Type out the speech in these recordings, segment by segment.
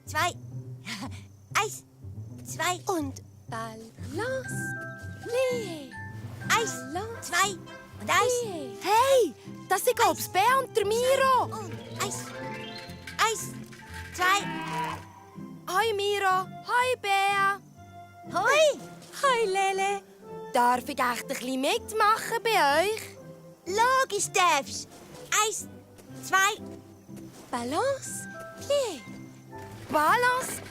2. 1, 2. Und Balance. Nee. 1, 2 und 1. Hey, das sind glaub's Bea und der Miro. Und 1, 2. Hi Miro. Hi Bea. Hoi. Hi Lele. Darf ich echt ein bisschen mitmachen bei euch? Logisch darfst. 1, 2. Balance. Nee. Balance.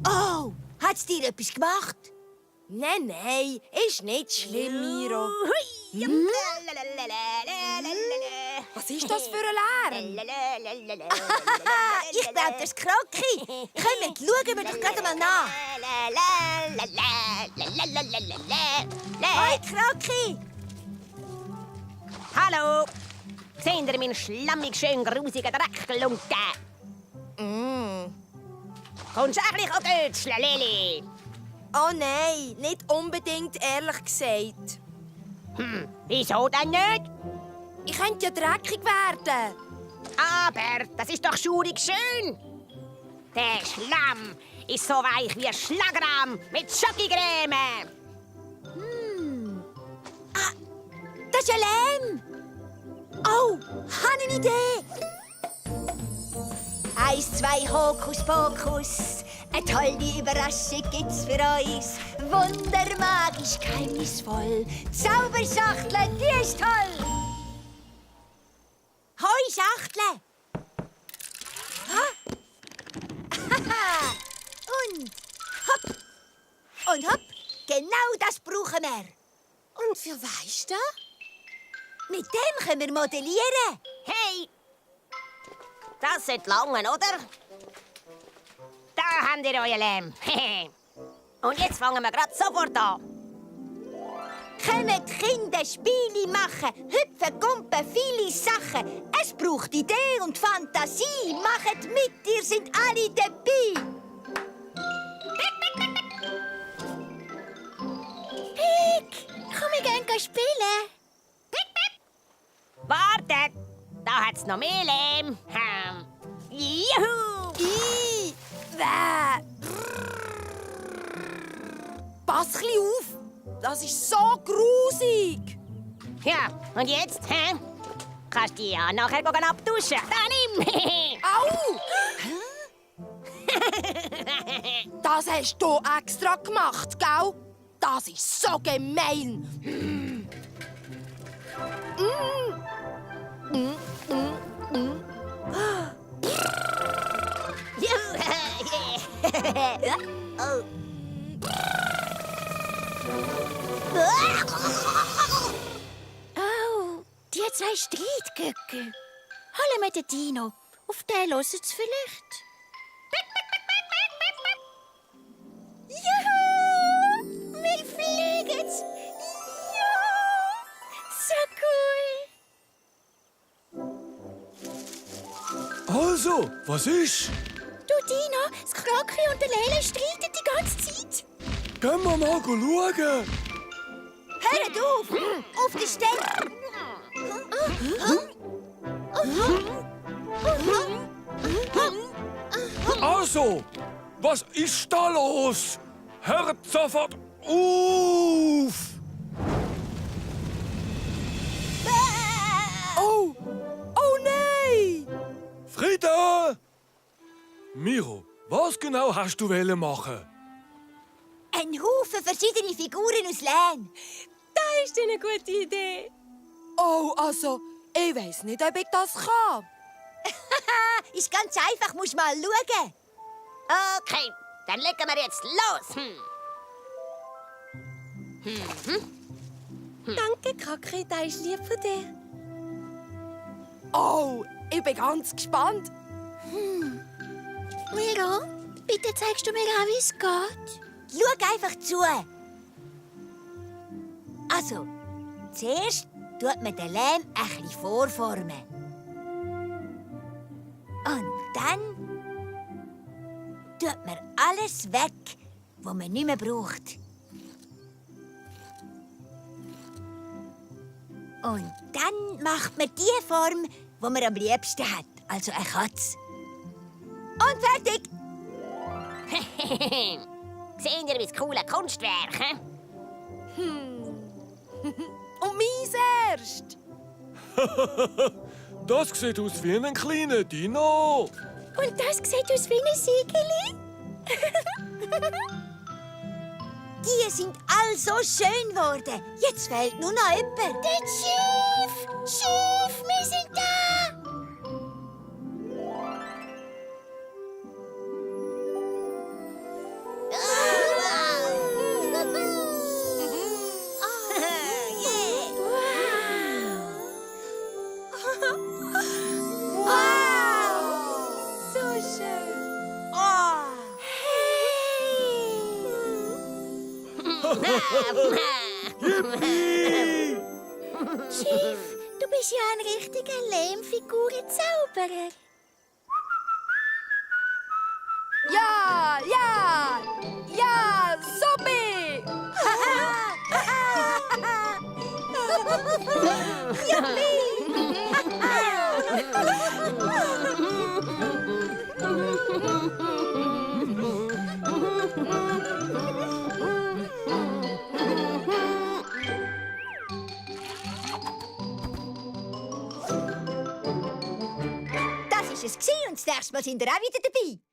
Oh, hat's dir etwas gemacht? Nein, ist nicht schlimm, Miro. Was ist das für ein Lärm? Ich glaube, das ist Krocki. Kommt, schauen wir doch gerade mal nach. Hoi, Krocki. Hallo! Seht ihr meinen schlammig schön grusigen Drecklunken? Kommst du eigentlich auch Götschle, Lili? Oh nein, nicht unbedingt, ehrlich gesagt. Wieso denn nicht? Ich könnte ja dreckig werden. Aber das ist doch schurig schön. Der Schlamm ist so weich wie Schlagrahm mit Schokocreme. Das ist ja Lehm. Oh, habe eine Idee. 1, 2, Hokus Pokus. Eine tolle Überraschung gibt's für uns. Wundermagisch, geheimnisvoll. Zauberschachtel, die ist toll. Hoi, Schachtel. Und hopp. Und hopp. Genau das brauchen wir. Und für weisst du? Mit dem können wir modellieren. Hey! Das sollte langen, oder? Da habt ihr euer Lehm. Und jetzt fangen wir gerade sofort an. Können die Kinder Spiele machen, hüpfen, gumpen, viele Sachen. Es braucht Idee und Fantasie. Macht mit, ihr sind alle dabei. Pick, komm, wir gehen spielen. Wartet! Da hat's noch mehr Lehm. Juhu! Pass ein bisschen auf. Das ist so grusig. Ja, und jetzt, hä? Kannst du dich ja nachher gehen abduschen. Da nimm! Au! Das hast du extra gemacht, gell? Das ist so gemein. Oh. Oh, die zwei Streitgöcke. Hallo mit den Dino. Auf den hören sie vielleicht. Juhu! Wir fliegen! Ja! So cool! Also, was ist? Du, Dino, das Krocki und der Lele streiten die ganze Zeit. Gehen wir mal schauen. Hört auf! Auf die Stelle! Also, was ist da los? Hört sofort auf! Oh! Oh nein! Frieda! Miro, was genau hast du machen? Ein Haufen verschiedene Figuren aus Lehm. Das ist eine gute Idee. Oh, also, ich weiss nicht, ob ich das kann. Ist ganz einfach, musst mal schauen. Okay, dann legen wir jetzt los. Danke, Krocki, das ist lieb von dir. Oh, ich bin ganz gespannt. Miro, bitte zeigst du mir auch, wie es geht. Schau einfach zu. Also, zuerst tut man den Lehm ein bisschen vorformen. Und dann tut man alles weg, was man nicht mehr braucht. Und dann macht man die Form, die wo man am liebsten hat. Also eine Katze. Und fertig. Sehen ihr, wie coole Kunstwerk, hä? Und meins erst. Das sieht aus wie ein kleiner Dino. Und das sieht aus wie ein Siegeli. Die sind all so schön geworden. Jetzt fehlt nur noch jemand. Der Schiff! Schiff, wir sind da! So schön. Yippie! Schiff, du bist ja ein richtiger Lehmfiguren-Zauberer. Ja, ja, ja, Suppe. Das ist es gewesen und das nächste Mal sind wir auch wieder dabei.